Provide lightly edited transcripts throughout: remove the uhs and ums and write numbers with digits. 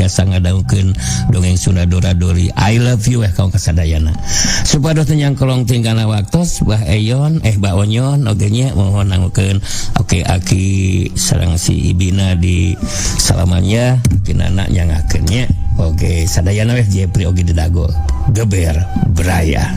tiasa ngadangukeun dongeng Sunda Dora Dori. I love you kaum kasadayana. Supados teu nyangkolong tinggalna waktos Bah Eyon Bah Onyon oge nya mohon nangukeun oke aki sareng si Ibina di salamannya kinana nyangakeun nya. Oke sadayana weh Jepri oge didago geber beraya.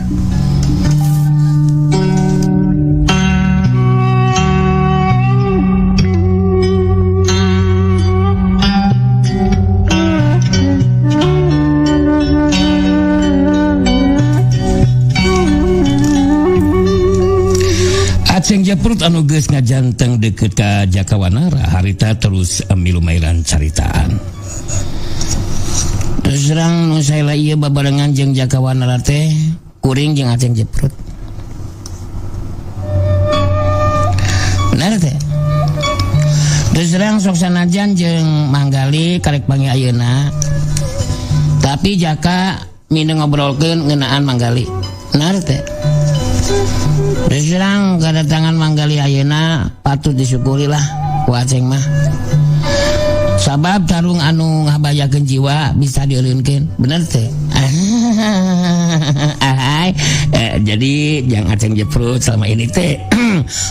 Aceng Jeprut anu geus ngajanteng deukeut ka Jakawanara harita terus milumairan caritaan. Terus terang nu saela ieu babarengan jeung Jakawanara teh kuring jeung Aceng Jeprut. Bener teh. Terus terang sok sanajan jeung Manggali karek panggil ayeuna. Tapi Jaka mineng ngobrolkeun ngeunaan Manggali. Bener teh. Terus terang kedatangan Manggali ayeuna patut disyukuri lah ku Aceng mah. Sabab tarung anu ngabayakeun jiwa bisa dieuleunkeun. Bener teh. Ahai. Jadi yang Aceng Jeprut selama ini teh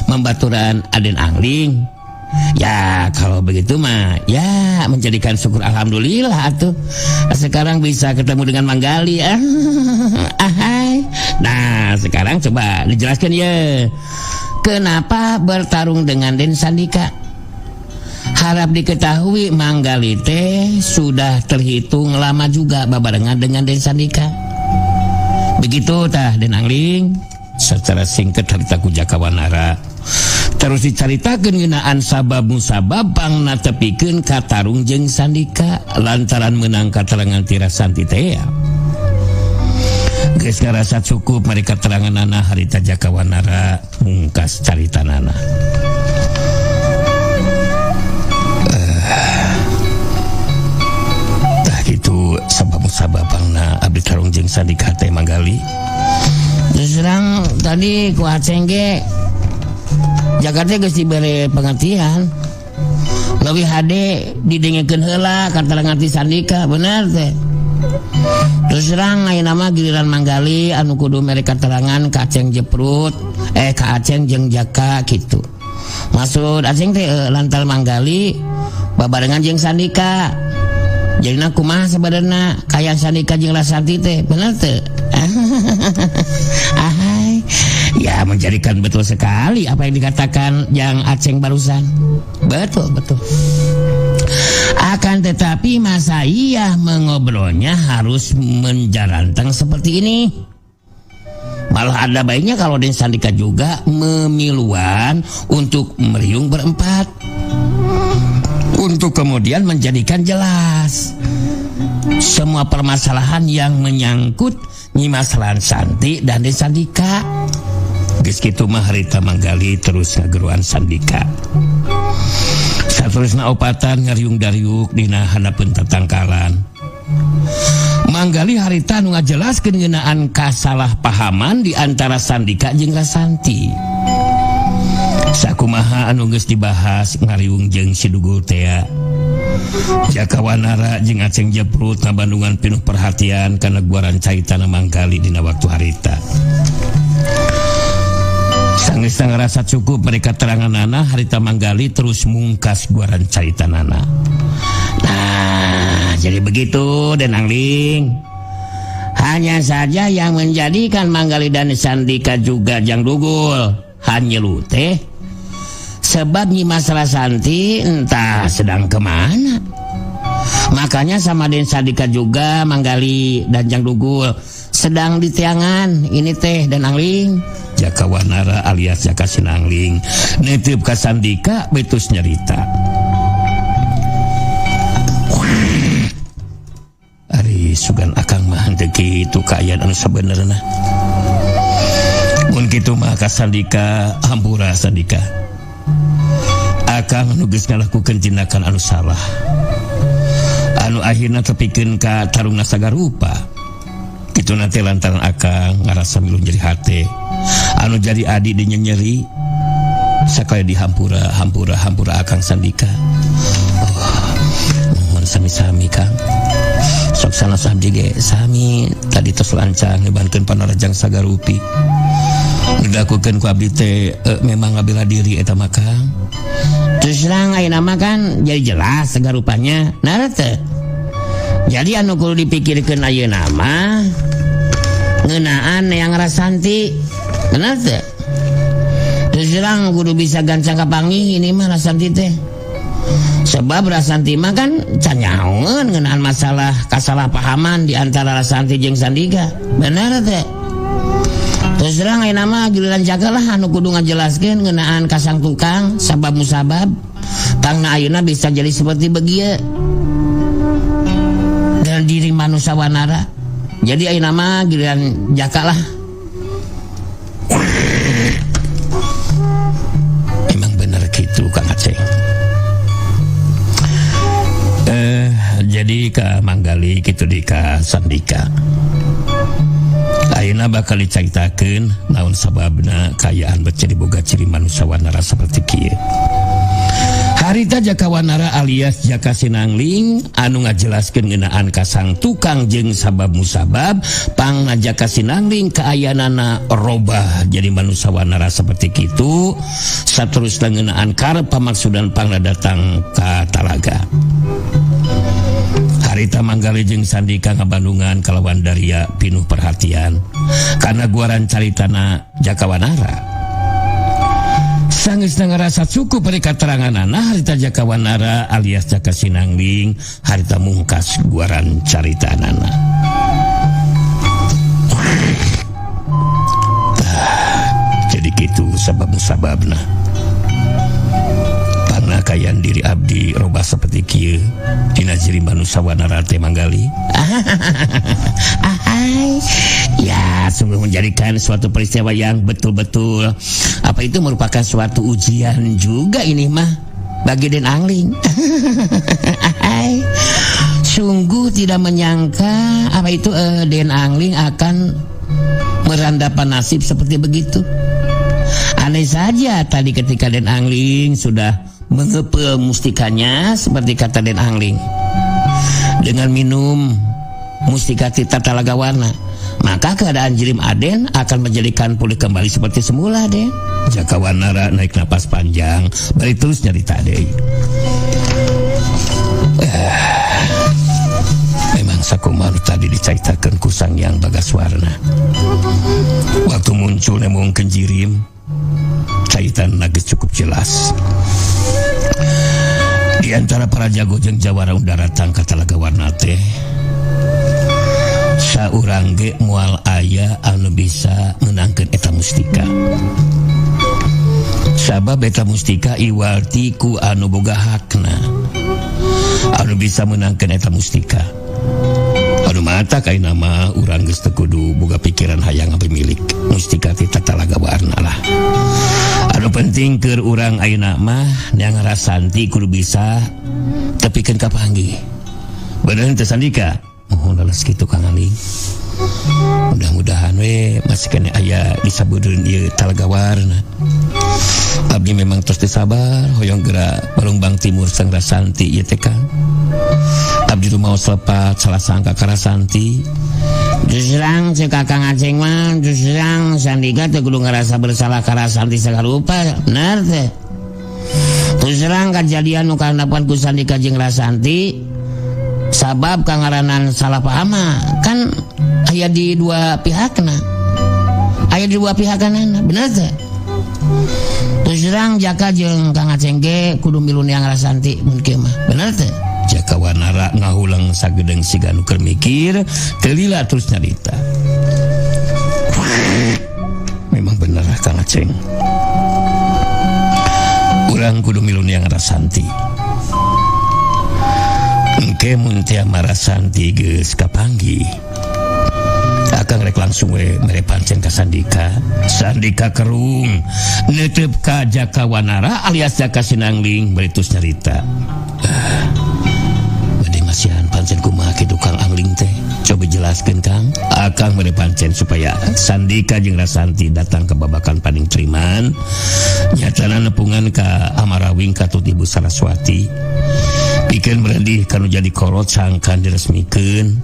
membaturan Aden Angling. Ya kalau begitu mah ya menjadikan syukur alhamdulillah atuh. Sekarang bisa ketemu dengan Manggali. Ahai. Nah sekarang coba dijelaskan ya, kenapa bertarung dengan Den Sandika? Harap diketahui Manggali teh sudah terhitung lama juga babarengan dengan Den Sandika. Begitu tah Den Angling. Secara singkat harita ku Jakawanara. Terus dicaritakeun ngeunaan sabab musabab pangna tepikeun ka tarung jeung Sandika lantaran meunang katerangan ti Rasanti teh. Geus ngarasa cukup mereka keteranganana harita Jakawanara mungkas caritanana. Tah kitu sabab musabab pangna abdi tarung jeung Sandika teh Manggali. Terus terang tadi ku Aceng ge Jakarta geus dibere pengertian. Leuwih hade didengekeun heula katarangan ti Sandika, bener teh. Terus terang ayeuna mah giliran Manggali anu kudu mere katerangan ka Aceng Jeprut, ka Aceng jeung Jaka kitu. Maksud Aceng teh lantar Manggali babarengan jeung Sandika. Jadina kumaha sabenerna kaya Sandika jeung Rasanti teh, bener teh? Ahai. Ya menjadikan betul sekali apa yang dikatakan yang Aceng barusan. Betul, betul. Akan tetapi masa iya mengobrolnya harus menjarantang seperti ini. Malah ada baiknya kalau Den Sandika juga memiluan untuk meriung berempat. Untuk kemudian menjadikan jelas semua permasalahan yang menyangkut Nyimas Santi dan Den Sandika. Geus kitu mah harita Manggali terus ngageruan Sandika. Saterusna opatan ngariung dariuk dina handapeun tatangkalan. Manggali harita nu ngajelaskeun ngeunaan kasalahpahaman di antara Sandika jeung Rasanti. Sakumaha anu geus dibahas ngariung jeung si Dugul tea. Jakawanara jeung Aceng Jeprut ngabandungan pinuh perhatian kana guaran caritana Manggali dina waktu harita. Sanggeus ngarasa cukup mereka teranganana harita Manggali terus mungkas guaran caritanana. Nah, jadi begitu Den Angling. Hanya saja yang menjadikan Manggali dan Sandika juga jang dugul hanya teh sebab Nyimas Rasanti entah sedang kemana. Makanya sama Den Sandika juga Manggali dan Jang Dugul sedang di tiangan ini teh dan Angling. Jakawanara alias Jaka Sinangling nitip ka Sandika betus nyarita. Ari sugan akang mah henteu kitu kaayaan anu sabenerna. Mun kitu mah ka Sandika hampura Sandika. Akang nu geus ngalakukeun tindakan anu salah. Anu akhirna tepikeun ka tarungna sagarupa. Kitu nanti lantaran akang ngarasa milu nyeri hate. Anu jadi adi dinyenyeri sakali dihampura hampura hampura akang Sandika. Oh, nuhun sami-sami Kang. Sok sanes abdi ge sami tadi tos lancang ngebankeun panarajang sagarupi. Dilakukeun ku abdi teh memang ngabela diri eta mah Kang. Terus terang ayeuna mah kan jadi jelas sagarupanya. Nah teh. Jadi anu kudu dipikirkeun ayeuna mah ngeunaan yang Rasanti. Bener teh? Terus terang kudu bisa gancang kapanggih ini mah Rasanti teh. Sebab Rasanti mah kan can nyahoeun ngeunaan masalah kasalahpahaman di antara Rasanti jeung Sandika. Bener teh? Terus terang ayeuna mah giliran Jaka lah anu kudu ngajelaskeun ngeunaan kasang tukang sabab musabab. Tangna ayeuna bisa jadi seperti begieu. Dan diri manusia wanara. Jadi ayeuna mah giliran Jaka lah. Emang bener gitu Kang Aceh. Jadi ka Manggali kitu di ka Sandika. Ayeuna bakal dicaritakeun naon sababna kaayaan bet jadi boga ciri manusia wanara seperti kieu. Harita Jaka Wanara alias Jaka Sinangling anu ngajelaskeun ngeunaan kasang tukang jeung sabab musabab pangna Jaka Sinangling kaayaanana robah jadi manusia wanara seperti kitu saterusna ngeunaan karep pamaksudan pangna datang ka talaga. Harita Manggali jeung Sandika ngabandungan kalawan daria pinuh perhatian karena guaran caritana Jaka Wanara. Sanggeus ngarasa cukup beri kateranganana harita Jaka Wanara alias Jaka Sinangling harita mungkas guaran caritanana. Jadi gitu sabab musababna. Karena kayan diri abdi robah seperti kieu dina ciri manusia wanara teh Manggali. Ahai. Ya, sungguh menjadikan suatu peristiwa yang betul-betul apa itu merupakan suatu ujian juga ini mah bagi Den Angling. Ahai. Sungguh tidak menyangka apa itu Den Angling akan merandapan nasib seperti begitu. Aneh saja tadi ketika Den Angling sudah mengepel mustikanya seperti kata Den Angling dengan minum mustika Tita Talaga Warna, maka keadaan jirim Aden akan menjadikan pulih kembali seperti semula Den. Jaka Wanara naik napas panjang bari terus nyarita deui. Memang sakumaha tadi dicaritakeun ku Sang Hyang Bagaswarna. Waktu muncul nemongkeun jirim, caitan geus cukup jelas. Di antara para jago jeung jawara udaratang ka Talaga Warna teh saurang ge moal aya anu bisa meunangkeun eta mustika. Sabab eta mustika iwalti ku anu boga hakna anu bisa meunangkeun eta mustika. Anu mata kaina mah urang geus teu kudu boga pikiran hayang pemilik mustika ti Talaga Warna lah. Anu penting keur urang ayeuna mah yang Rasanti kudu bisa tepikeun ka panggih. Bener teu Sandika? Mohon leles kitu Kang Angling. Mudah-mudahan we masih kene aya di sabudeun ieu Talaga Warna. Abdi memang tos teu sabar hoyong geura Balumbang Timur Sang Rasanti ieu teh Kang. Abdi rumaos lepat salah sangka ka Rasanti. Justru cek Kakang Aceng mah justru Sandika teu kudu ngarasa bersalah ka Rasanti sagarupa. Bener teh. Terus terang kejadian nu kahandapan ku Sandika jeung Rasanti sabab kangaranan salah paham kan aya di dua pihakna. Aya di dua pihakanana, bener teh. Terus terang Jaka jeung Kang Aceng ge kudu milu neang Rasanti mun kieu mah, bener teh. Jaka Wanara ngahulang sagedeng siga nu keur mikir, teu lila terus nyarita. Memang bener Kang Aceng. Urang kudu milu neang Rasanti. Engke mun teh Rasanti geus kapanggih, akang rek langsung we mere pancen ka Sandika. Sandika kerung neuteup ka Jaka Wanara alias Jaka Sinangling bari terus nyarita. Bade masihan pancen kumaha kitu Kang Angling teh? Coba jelaskeun Kang. Akang mere pancen supaya Sandika jeung Rasanti datang ke babakan Paning Triman. Nyatana nepungan ka Amarawing katut Ibu Saraswati. Pikeun meredih kanu jadi kolot sangkan diresmikeun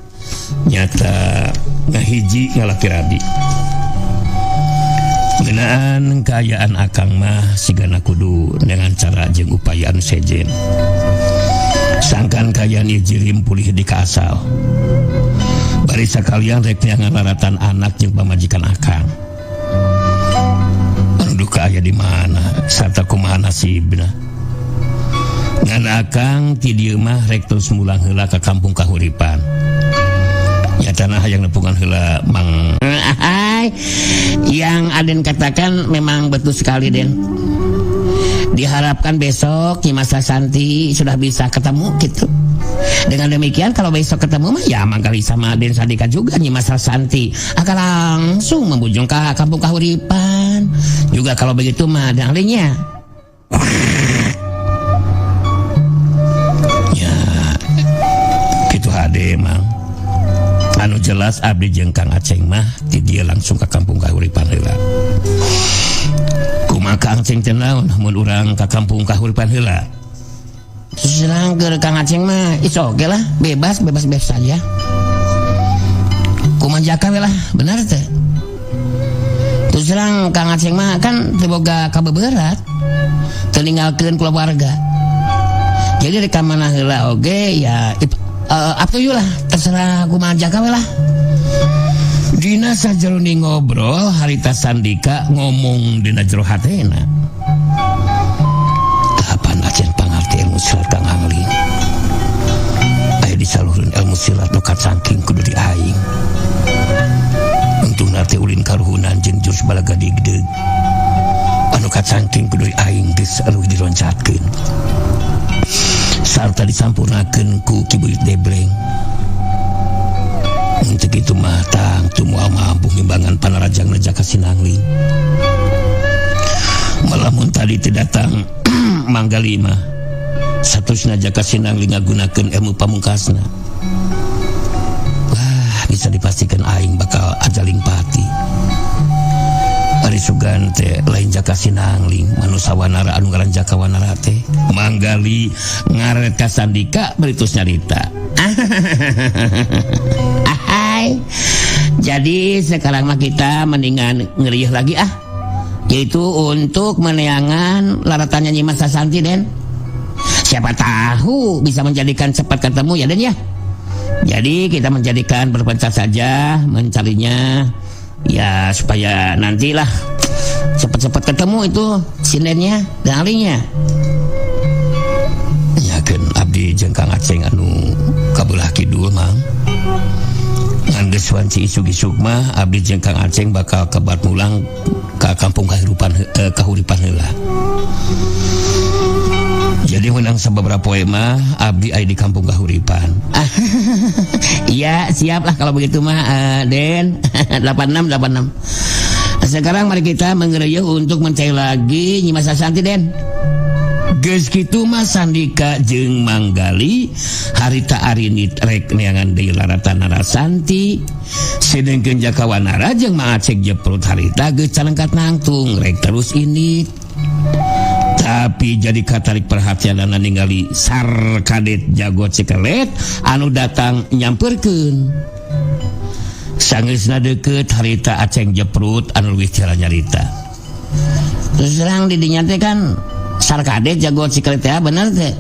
nyata ngahiji ngalaki rabi. Ngeunaan kaayaan akang mah sigana kudu dengan cara jeung upaya anu sejen. Sangkan kaayaan ieu jirim pulih di ka asal. Bari sakalian rek neangan laratan anak jeung pamajikan akang. Anu duka aya di mana sarta kumaha nasibna. Ngan akang ti dieu mah rek terus mulang heula ka kampung Kahuripan. Nyatana hayang nepungan heula Mang. Yang Aden katakan memang betul sekali, Den. Diharapkan besok Nyi Mas Santi sudah bisa ketemu gitu. Dengan demikian kalau besok ketemu mah ya mangkali sama Den Sandika juga Nyi Mas Santi akan langsung membujung ke kampung Kahuripan. Juga kalau begitu mah dan ahlinya. Ya, gitu hade mang. Anu jelas abdi jeung Kang Aceng mah ti dieu langsung ka kampung Kahuripan heula. Kumaha Kang Aceng teh naon mun urang ka kampung Kahuripan heula? Terserah keur Kang Aceng mah it's okay lah, bebas bebas bebas saja. Kumaha jaka we lah, benar teh. Terus terang Kang Aceng mah kan teu boga kabeberat, teu ninggalkeun keluarga. Jadi rek ka mana heula oge ya up to you lah, terserah kumaha jaka we lah. Dina sajerone ngobrol harita Sandika ngomong dina jero hatena. Kapan Aceng pangarti ilmu silat Kang Angling? Aya disaluhurun ilmu silat nu kacangking kudu di aing. Untungna teh ulin karuhunan jeung jurus balaga digdeg. Anu kacangking kudu di aing geus eueuh diloncatkeun. Sarta disampurnakeun ku Ki Buyut Debleng. Untuk itu mah tangtu moal mampu ngimbangan panarajang Jaka Sinangling. Malamun tadi teu datang Manggali mah satusna Jaka Sinangling ngagunakeun ilmu pamungkasna. Wah, bisa dipastikan aing bakal ajaling pati. Ari sugan teh lain Jaka Sinangling, manusa wanara anu ngaran Jaka Wanara teh. Manggali ngaret ka Sandika bari tos nyarita. Ahai. Jadi sekarang mah kita mendingan ngerieuh lagi ah. Yaitu untuk meneangan laratannya Nyi Mas Santi, Den. Siapa tahu bisa menjadikan cepat ketemu ya, Den ya. Jadi kita menjadikan berpencar saja mencarinya ya supaya nantilah cepat-cepat ketemu itu sindennya dan ahlinya. Yakin abdi jeung Kang Aceng anu kabelah kidul mang. Ngan geus wanci isuk-isuk mah abdi jeung Kang Aceng bakal kebat mulang ka kampung Kahuripan heula. Jadi menang sababaraha poe mah abdi aya di kampung Kahuripan. Iya, siap lah kalau begitu mah Den. 86 86. Sekarang mari kita menggeruyuh untuk mencari lagi Nyi Mas Santi, Den. Geus kitu mah Sandika jeung Manggali harita arinit rek neangan deui laratan Narasanti. Sedengkeun Jaka Wanara jeung Mang Aceng Jeprut harita geus calengkat nangtung rek terus indit. Tapi jadi katarik perhatian dan ningali Sar Kadet Jago Cikelet anu datang nyamperkeun. Sangeusna deukeut harita Aceng Jeprut anu leuwih cara nyarita. Terus terang di dinya teh kan Sar Kadet Jago Cikelet teh bener teh.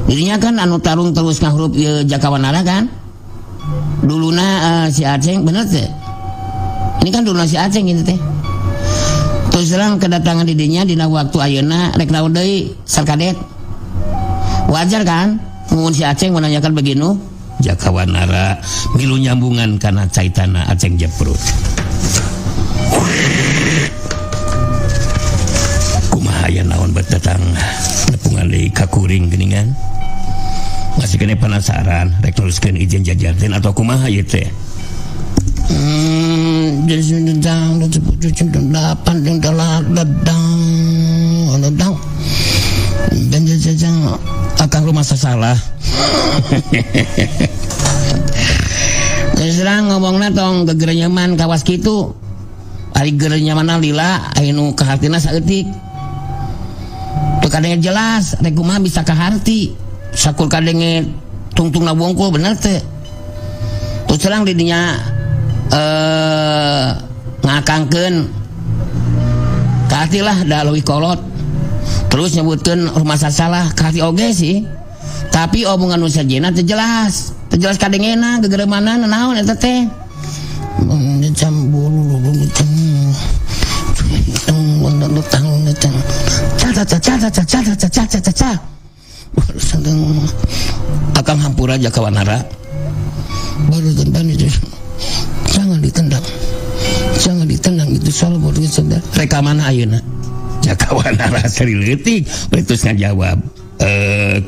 Dirinya kan anu tarung terus ngahurup ieu Jaka Wanara kan. Duluna si Aceng bener teh. Ini kan duluna si Aceng gitu teh. Terus terang kedatangan didinya dina waktu ayeuna rek naon deui Sar Kadet. Wajar kan mun si Aceng menanyakan beginu. Jaka Wanara milu nyambungan kana caitana Aceng Jeprut. Kumaha aya naon bet datang nepungan deui ka kuring geuningan. Masih kene penasaran rek teruskeun izin jajatin atau kumaha ieu teh. Akang rumah salah. Terus terang ngomongna tong gegerenyeman kawas kitu. Ari gerenyamana lila aya nu kahartina saeutik. Teu kadenge jelas rek kumaha bisa kaharti. Sakur kadenge tungtungna wungkul bener teh. Terus terang di dinya ngakangkeun kaharti lah da leuwih kolot. Terus nyebutkeun rumah sasalah kaharti oge sih. Tapi omongan nu sajena teu jelas. Teu jelas kadengena gegeremanan naon eta teh. Akang hampura Jaka Wanara. Baru tentang itu. Jangan ditendang. Jangan ditendang itu salah buat kita. Reka mana ayeuna? Jaka Wanara seri leutik, terus ngajawab,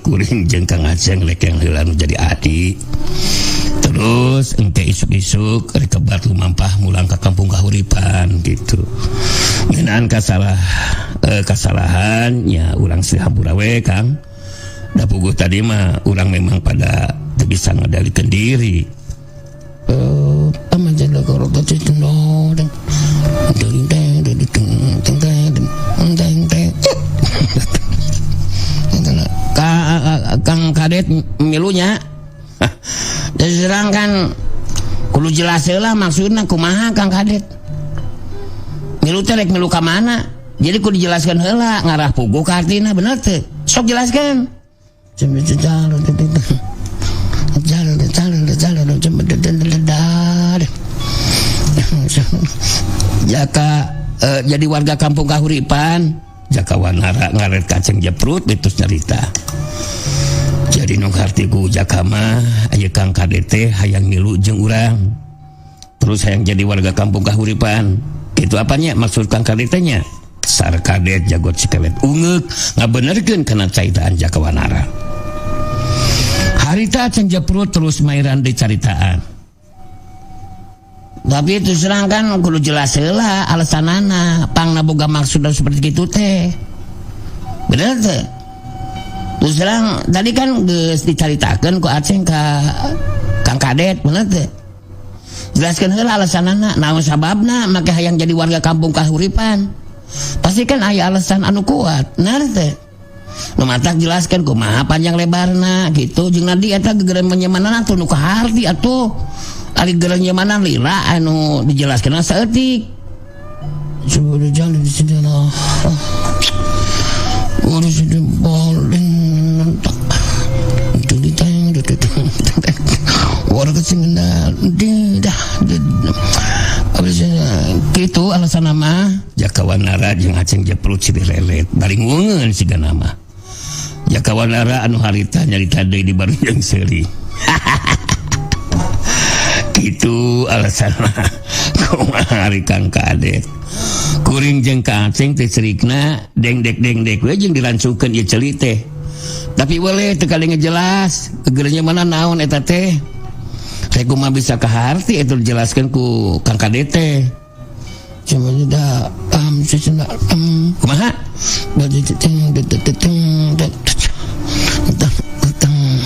kuring jeung Kang Aceng rek yang heula nu jadi adi. Terus engke isuk-isuk rek kebat lumampah mulang ka kampung Kahuripan gitu. Ngeunaan kasalahan nya urang sih hampura we Kang. Da puguh tadi mah urang memang pada teu bisa ngadalikeun diri. Kang Kadet milunya. Terserang kan kudu jelas lah maksudna kumaha Kang Kadet. Milu teh rek milu ka mana? Jadi kudu dijelaskeun heula ngarah puguh ka artina bener teu? Sok jelaskeun. Jaka jadi warga kampung Kahuripan, Jaka Wanara ngaret kaceng jeprut terus nyarita. Jadi nu harti ku Jaka mah aya Kang Kadet teh hayang milu jeung urang. Terus hayang jadi warga kampung Kahuripan. Kitu apanya maksud Kang Kadet teh nya? Sar Kadet jagot sikelet ungeuk ngabenerkeun kana caitaan Jaka Wanara. Harita Aceng Jeprut terus mairan dicaritaan. Tapi itu serang kan kudu jelas heula alasanana pangna boga maksud seperti kitu teh. Bener teh? Terus serang tadi kan geus dicaritakeun ku Aceng ka Kang Kadet bener teh? Jelaskeun heula alasanana naon sababna make hayang jadi warga kampung Kahuripan. Pasti kan aya alasan anu kuat, bener teh? Nu matak jelaskeun kumaha panjang lebarna gitu jeung nadi eta gegeremenyemanan atuh nu kaharti atuh. Ari gegerenyemanan lila anu dijelaskeun saeutik. Kitu alasan mah Jaka Wanara jeung Aceng Jeprut silih lelet bari ngungeun siga nama. Jaka Wanara anu harita nyarita deui di barujeng seuri. Kitu alasan mah kumaha ari Kang Kadet. Kuring jeung Kang Aceng teh cerikna dengdek-dengdek we jeung dirancukeun ieu ceuli teh. Tapi boleh teu kali ngejelas gegernya mana naon eta teh. Teh kumaha bisa kaharti eta dijelaskeun ku Kang Kadet teh. Kumaha?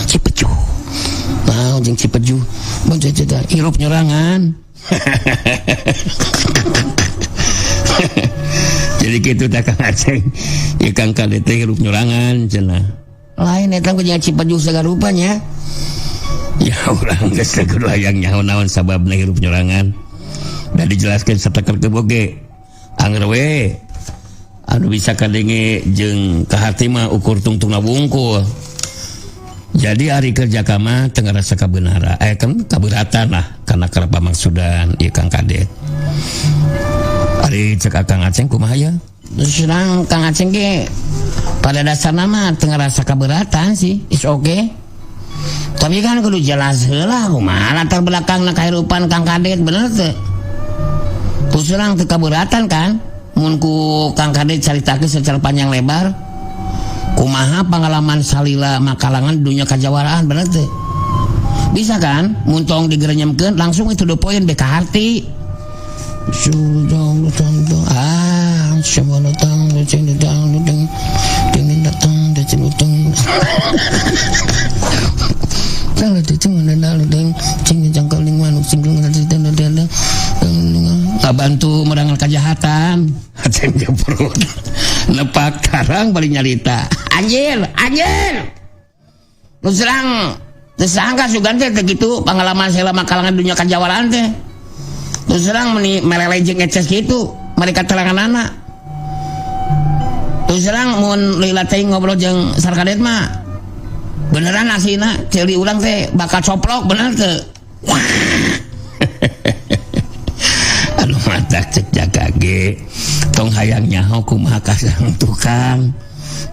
Cipejuh. Naon jeung cipejuh? Hirup nyorangan. Jadi kitu teh Kang Aceng. Ieu Kang Kadet teh hirup nyorangan cenah. Lain eta ku jeung cipejuh sagarupanya. Ya urang geus teu kudu hayang nyaho naon sababna hirup nyorangan. Da dijelaskeun sateker oge. Anger we anu bisa kadenge jeung kaharti mah ukur tungtungna wungkul. Jadi ari kerja kama teu ngarasa kabeunara, kan kaberatan lah kana kerep pamaksudan ieu Kang Kadet. Ari cek Kang Aceng kumaha ya? Senang Kang Aceng ge pada dasarna mah teu ngarasa kaberatan sih, is okay. Tapi kan kudu jelas heula kumaha latar belakangna kahirupan Kang Kadet bener teu? Terus terang teu kaberatan kan? Mun ku Kang Kadet caritakeun secara panjang lebar kumaha pengalaman salila makalangan dunia kajawaraan bener teu? Bisa kan? Mun tong digerenyemkeun langsung itu the point be kaharti. Bantu merangan kejahatan. Aceng Jeprut nepak tarang bari nyarita. Anjir, anjir. Terus terang teu sangka sugan teh teh kitu pengalaman selama kalangan dunia kajawaraan teh. Terus terang meni melele jeung eces kitu mereka teranganana. Terus terang mun lila teh ngobrol jeung Sarkadet mah beneran asina ceuli urang teh bakal coplok bener teu. Aduh mata cek jaga ge tong hayang nyaho kumaha kasang tukang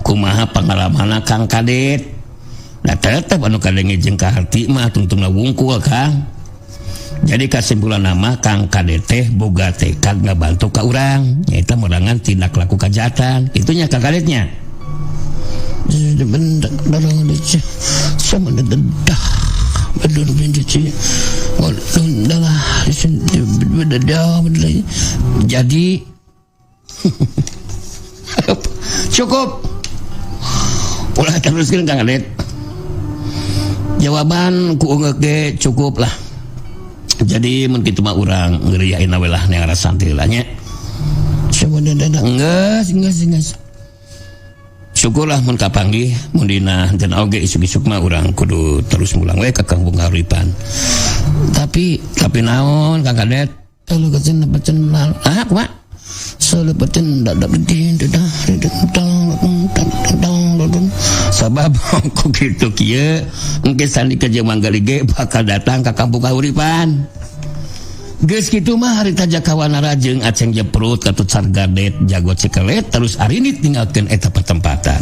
kumaha pengalamanna Kang Kadet. Nah tetep anu kadenge jeung kaharti mah tungtungna wungkul Kang. Jadi kasimpulan nama Kang Kadet teh boga tekad ngabantu ka urang nyaeta merangan tindak laku kajahatan. Itunya Kang Kadetnya. Jadi cukup. Ulah teruskeun Kang Kadet. Jawaban ku ungeuk ge cukup lah. Jadi mun kitu mah urang ngeriain we lah neang santai lah nya. Geus geus geus. Syukurlah mun kapanggih mun dina henteu oge isuk-isuk mah urang kudu terus mulang we ka Kampung Kahuripan. Tapi naon Kang Kadet? Ah kumaha? Sabab ku kitu kieu engke sandi ka jeung Manggali ge bakal datang ka Kampung Kahuripan. Geus kitu mah harita Jakawanara jeung Aceng Jeprut katut Sargadet Jago Cikelet terus arinit ninggalkeun eta pertempatan.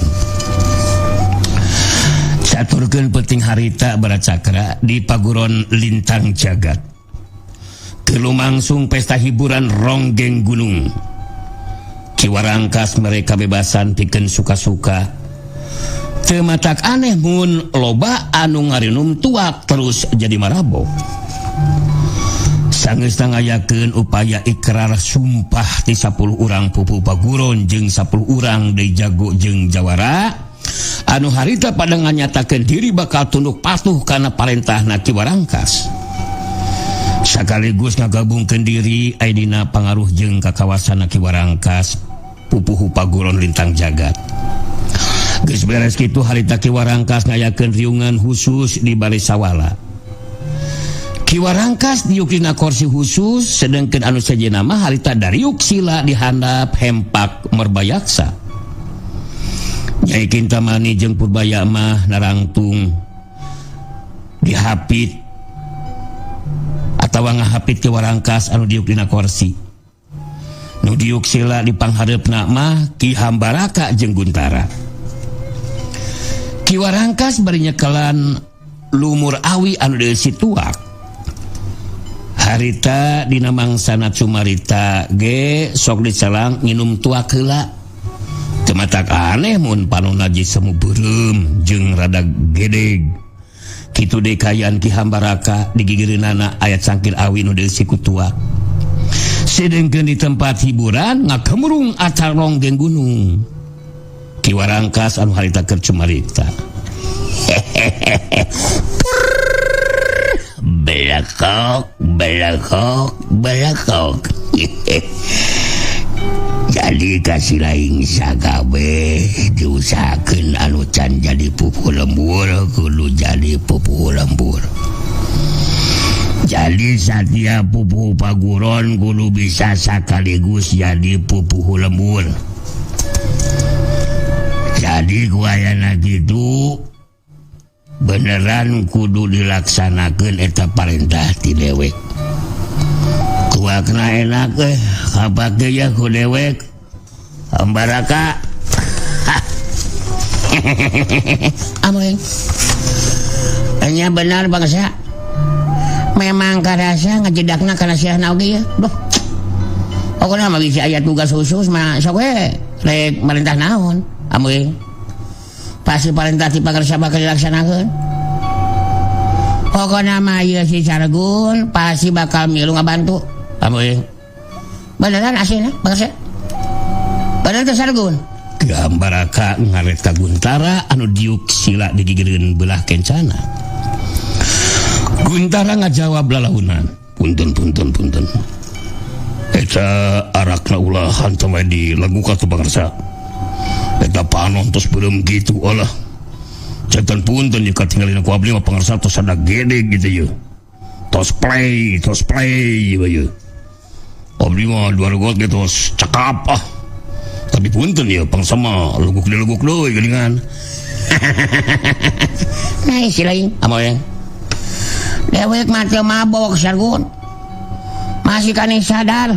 Caturkeun penting harita baracakra di Paguron Lintang Jagat. Kelumangsung pesta hiburan ronggeng gunung. Ki Warangkas mereka bebasan pikeun suka-suka. Teu matak aneh mun loba anu ngarinum tuak terus jadi marabok. Sangeus ngayakeun upaya ikrar sumpah ti 10 urang pupu paguron jeung 10 urang deui jago jeung jawara anu harita pada nganyatakeun diri bakal tunduk patuh kana parentahna Ki Warangkas. Sakaligus ngagabungkeun diri aidina pangaruh jeung kakawasan Ki Warangkas pupuhu paguron Lintang Jagat. Geus beres kitu harita Ki Warangkas ngayakeun riungan khusus di Balai Sawala. Ki Warangkas diuk dina kursi khusus sedengkeun anu sejenna mah harita dariuk sila di handap hempak Merbayaksa. Nyai Kintamani jeung Purbaya mah narangtung dihapit atawa ngahapit Ki Warangkas anu diuk dina kursi. Nu diuk sila di panghareupna mah Ki Hambaraka jeung Guntara. Ki Warangkas bari nyekelan lumur awi anu dieusi tuak. Harita dina mangsana cumarita ge sok dicelang nginum tuak heula. Teu matak aneh mun panonna semu beureum jeung rada gedeg. Kitu deui kaayaan Ki Hambaraka digigireunana aya cangkir awi nu dieusi ku tuak. Sedengkeun di tempat hiburan ngakemrung acar ronggeng gunung. Ki Warangkas anu harita keur cumarita. Belakok, belakok, belakok. Jadi kasih lain sakabe diusahakeun anu can jadi pupuh lembur kudu jadi pupuh lembur. Jadi satiap pupuh paguron kudu bisa sakaligus jadi pupuh lembur. Jadi kuayana kitu beneran kudu dilaksanakeun eta parentah ti dewek. Kuakna enak kapake ya ku dewek. Hambaraka. Ameng. Nya benar bangsa. Memang karasa ngajedakna kana siahna oge ya. Duh. Pokona mah bisi aya tugas khusus mah sok we rek marentah naon. Ameng. Pasti parentah ti pangarsa bakal dilaksanakeun. Pokona mah ieu si Sargun pasti bakal milu ngabantu. Ameng. Beneran asina bangsa. Bener teh Sargun. Ki Hambaraka ngaret ka Guntara anu diuk sila digigireun belah kencana. Guntara ngajawab lalaunan. Punten punten punten. Eta arakna ulah hantam we di lagu ka tu pangarsa. Eta panon tos beureum kitu alah. Jantan punten ieu katingalina ku abdi mah pangarsa tos ada gede gitu ye. Tos play ieu. Abdi mah dua regot gitu tos cakap ah. Tapi punten ya pangarsa mah luguk diluguk deui geuningan. Nah, si lain amoy. Dewek mah teu mabok Sargun. Masih kane sadar,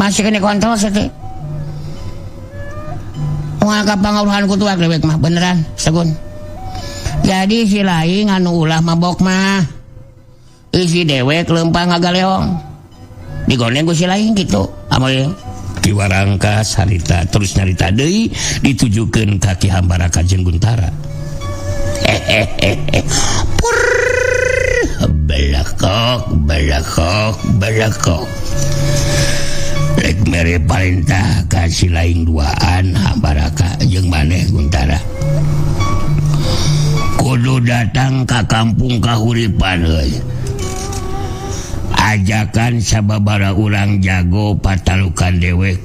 masih kane kontrol sete. Moal kapangaruhan ku tuak dewek mah beneran Sargun. Jadi si lain anu ulah mabok mah. Isi dewek leumpang ngagaleong. Digondeng ku si lain gitu. Amoy. Ki Warangkas harita terus nyarita deui ditujukeun ka Ki Hambaraka jeung Guntara. Pur belakok belakok belakok. Rek mere parentah ka si lain duaan Hambaraka jeung maneh Guntara. Kudu datang ka kampung Kahuripan euy. Ajakan sababara urang jago patalukan dewek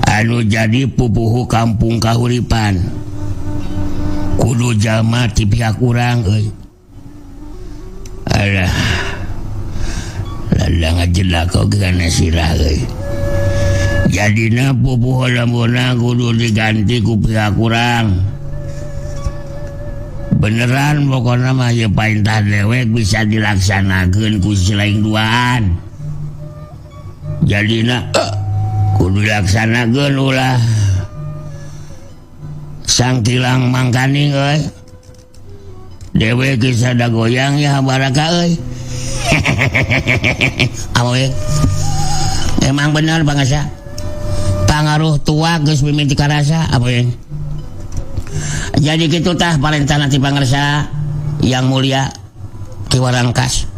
anu jadi pupuhu kampung Kahuripan. Kudu jalma ti pihak urang euy. Alah. Lala ngajelak oge kana sirah euy. Jadina pupuhu lembuna kudu diganti ku pihak urang. Beneran pokokna mah ieu parentah dewek bisa dilaksanakeun ku si lain duaan. Jadina kudu dilaksanakeun ulah sangkilang mangkaning euy. Dewek geus ada goyang ya Baraka euy. Amoy. Emang bener Pangasa. Pangaruh tua geus mimiti karasa amoy. Jadi kitu tah parentah ti Pangersa yang mulia Ki Warangkas.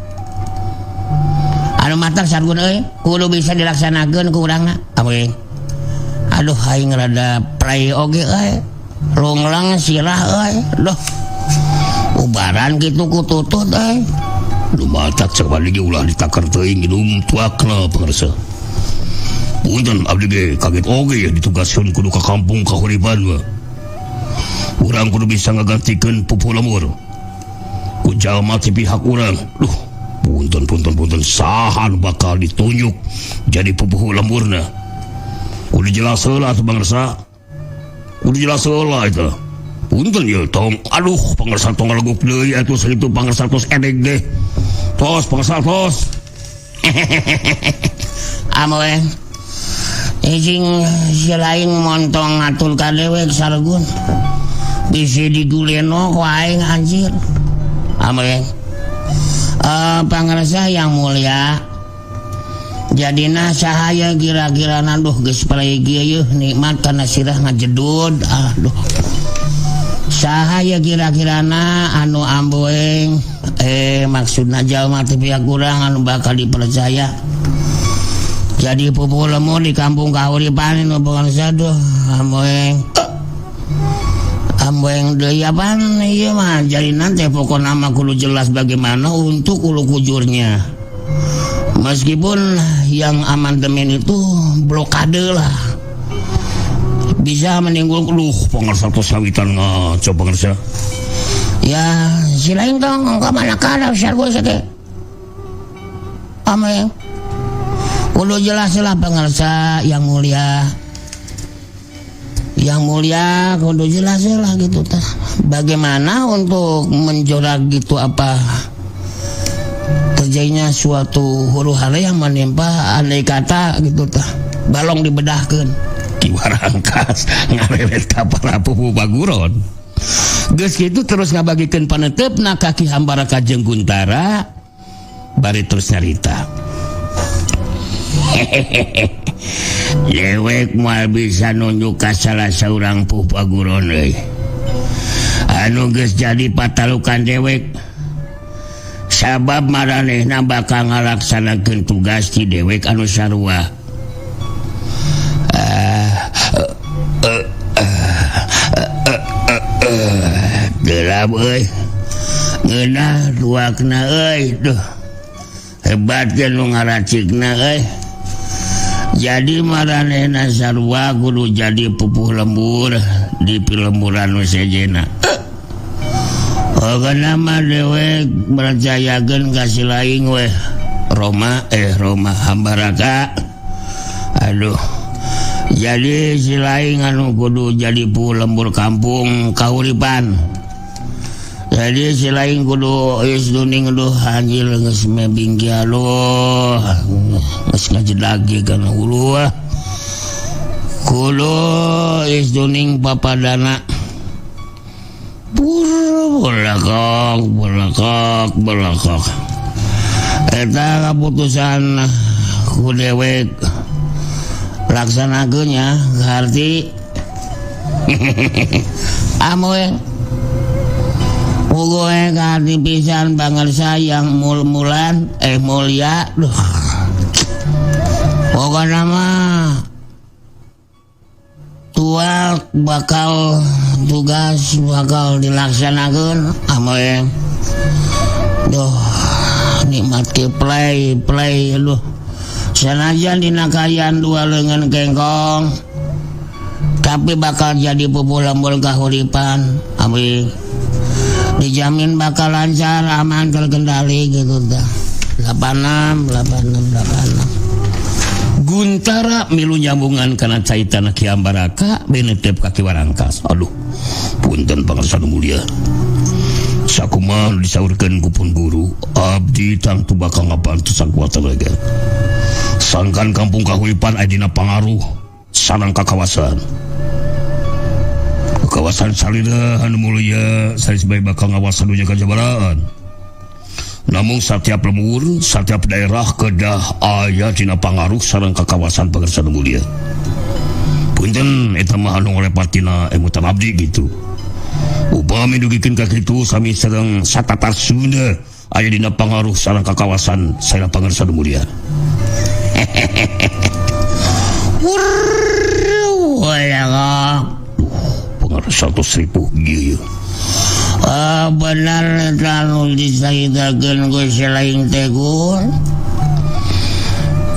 Anu matak Sargun euy kudu bisa dilaksanakeun ku urangna. Amoy. Aduh aing rada pray oge euy. Longlang sirah euy. Duh. Ubaran kitu ku tutut euy. Nu matak cek bali ge ulah ditakar teuing minum tuakna Pangersa. Punten abdi ge kaget oge ditugaskeun kudu ka kampung Kahuripan mah. Urang kudu bisa ngagantikeun pupuh lembur. Ku jalma ti pihak urang. Duh, punten punten punten saha nu bakal ditunjuk jadi pupuh lemburna. Kudu jelas heula atuh Pangersa. Kudu jelas heula eta. Punten ieu tong aduh Pangersa tong ngaleguk deui atuh sakitu Pangersa tos edeg deh. Tos Pangersa tos. Amoy. Ijing si lain montong ngatul ka dewek Sargun. Bisi diguleno ku aing anjir. Amoy. Pangersa yang mulia. Jadina sahaya kira-kira aduh geus palai ieu nikmat kana sirah ngajedud. Aduh. Sahaya kira-kirana anu amboeng maksudna jalma ti pihak urang anu bakal dipercaya. Jadi pupuh lembur di kampung Kahuripan nu Pangersa duh amboeng. Amboeng deui apaan ieu mah jadi nanti pokona mah kudu jelas bagaimana untuk ulu kujurnya. Meskipun yang amandemen itu blokade lah. Bisa menimbulkan duh Pangersa tos sawitan ngaco Pangersa. Ya si lain tong ka mana kana sarua teh. Ameng. Kudu jelas lah Pangersa yang mulia. Yang mulia kudu jelas lah gitu tah. Bagaimana untuk menjorak gitu apa terjadinya suatu huru hara yang menimpa andai kata gitu tah. Balong dibedahkeun. Ki Warangkas ngareret ka para pupuh baguron. Geus kitu terus ngabagikeun paneuteup ka Ki Hambaraka jeung Guntara bari terus nyarita. Dewek moal bisa nunjuk ka salah saurang pupuh baguron euy. Anu geus jadi patalukan dewek. Sabab maranehna bakal ngalaksanakeun tugas ti dewek anu sarua. Gelap euy. Ngeunah tuakna euy. Duh. Hebat ge nu ngaracikna euy. Jadi maranehna sarua kudu jadi pupuh lembur di pilemburan nu sejena. Pokona mah dewek percayakeun ka si laing weh. Roma Roma Hambaraka. Aduh. Jadi si laing anu kudu jadi pu lembur kampung Kahuripan. Jadi si laing kudu geus duning duh anjir geus mebing ki aduh. Geus ngajedagi kana hulu ah. Kudu is duning papadana. Belakok belakok belakok. Eta kaputusan ku dewek laksanakeun nya harti. Amoy puguh kaharti pisan pangersa yang mul-mulan mulia. Duh. Pokona mah tuak bakal tugas bakal dilaksanakeun amoy. Duh, nikmat ke play play aduh. Sanajan dina kaayaan dua leungeun kengkong tapi bakal jadi pupuh lembur kahuripan amoy. Dijamin bakal lancar aman terkendali gitu tah. 86 86 86. Guntara milu nyambungan kana caitana Ki Ambaraka benetep ka Ki Warangkas. Aduh, punten pangersa nu mulia. Sakumaha nu disaurkeun ku pun guru, abdi tangtu bakal ngabantu sakuat tenaga. Sangkan kampung Kahuripan aya dina pangaruh sareng kakawasan. Kawasan salira anu mulia sanes bae bakal ngawasan dunya kajabaraan. Namun setiap lembur, setiap daerah kedah aya dina pangaruh sareng kakawasan pangersa nu mulia. Punten eta mah anu ngolepatina emutan abdi gitu. Upami dugikeun ka kitu sami sareng satatar Sunda aya dina pangaruh sareng kakawasan sareng pangersa nu mulia. Satu ribu gitu. Benar anu disaitakeun ku si laing teh gun.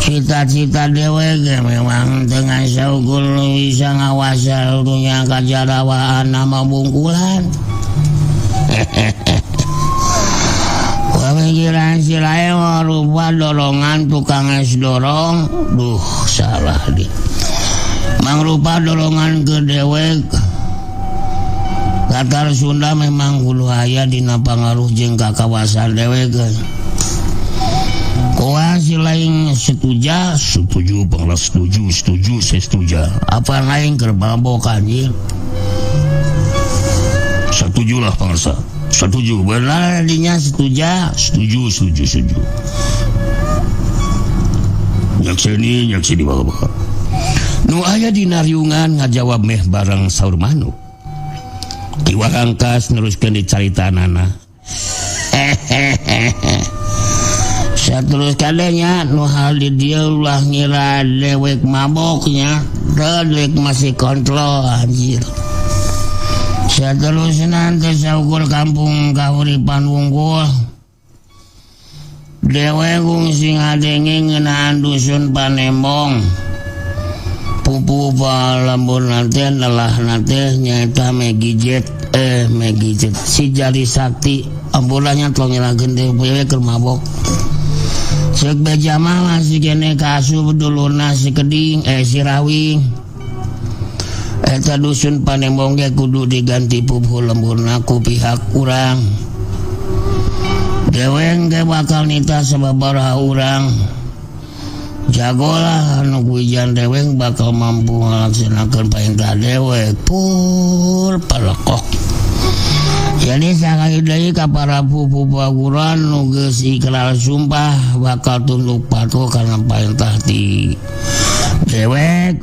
Cita-cita dewek memang dengan saukur bisa ngawasa dunya kajarawaan nama bungkulan. Pemikiran si lain rupa dorongan tukang es dorong. Duh, salah di. Mangrupa dorongan ke dewek. Tatar Sunda memang kudu aya dina pangaruh jeung ka kawasan dewek. Koa si lain setuju, setuju bangla setuju, setuju saya setuju. Apa lain keur mabok anjir? Setujulah pangersa. Setuju. Benar dinya setuju, setuju, setuju, setuju. Nyakseni, nyakseni bapak. Nu aya dina riungan ngajawab meh bareng saur manuk. Ki Warangkas neruskeun dicaritanana. Saterus kadenya nu hal di dieu ulah ngira dewek maboknya, dewek masih kontrol anjir. Saterusna teh saukur kampung Kahuripan wungkul. Dewek kungsi ngadenge ngeunaan dusun Panembong. Pupu lembur nanti nelah nanti nyaeta Megijit Megijit si jari sakti ambulannya tong nyalakeun deui wewe keur mabok. Ceuk beja mah masih kene kaasup dulurna si Keding si Rawing. Eta dusun Panembong ge kudu diganti pupu lemburna ku pihak urang. Deweng ge bakal nita sababaraha urang. Jagolah anu kuijan dewek bakal mampu ngalaksanakeun perintah dewek pur palekok. Jadi sakali deui ka para pupu paguran nu geus ikrar sumpah bakal tunduk patuh kana perintah ti dewek.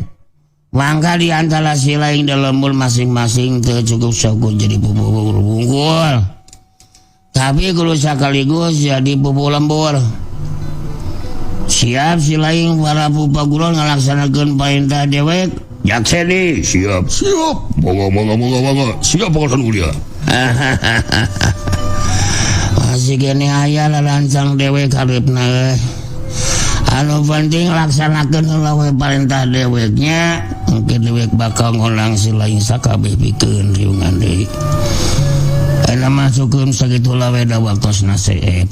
Mangga di antara si lain dalam masing-masing teu cukup syukur jadi pupu bungkul. Tapi kudu sakaligus jadi pupu lembur. Siap si lain para pupaguron ngalaksanakeun perintah dewek. Nyakseni, siap, siap. Monggo, monggo, monggo, monggo. Siap pangersa mulia. Masih kene aya lalancang dewek hareupeuna. Anu penting laksanakeun heula we perintah deweknya. Engke dewek bakal ngondang si lain sakabeh pikeun riungan deui. Eta masukkeun sakitu we da waktosna seep.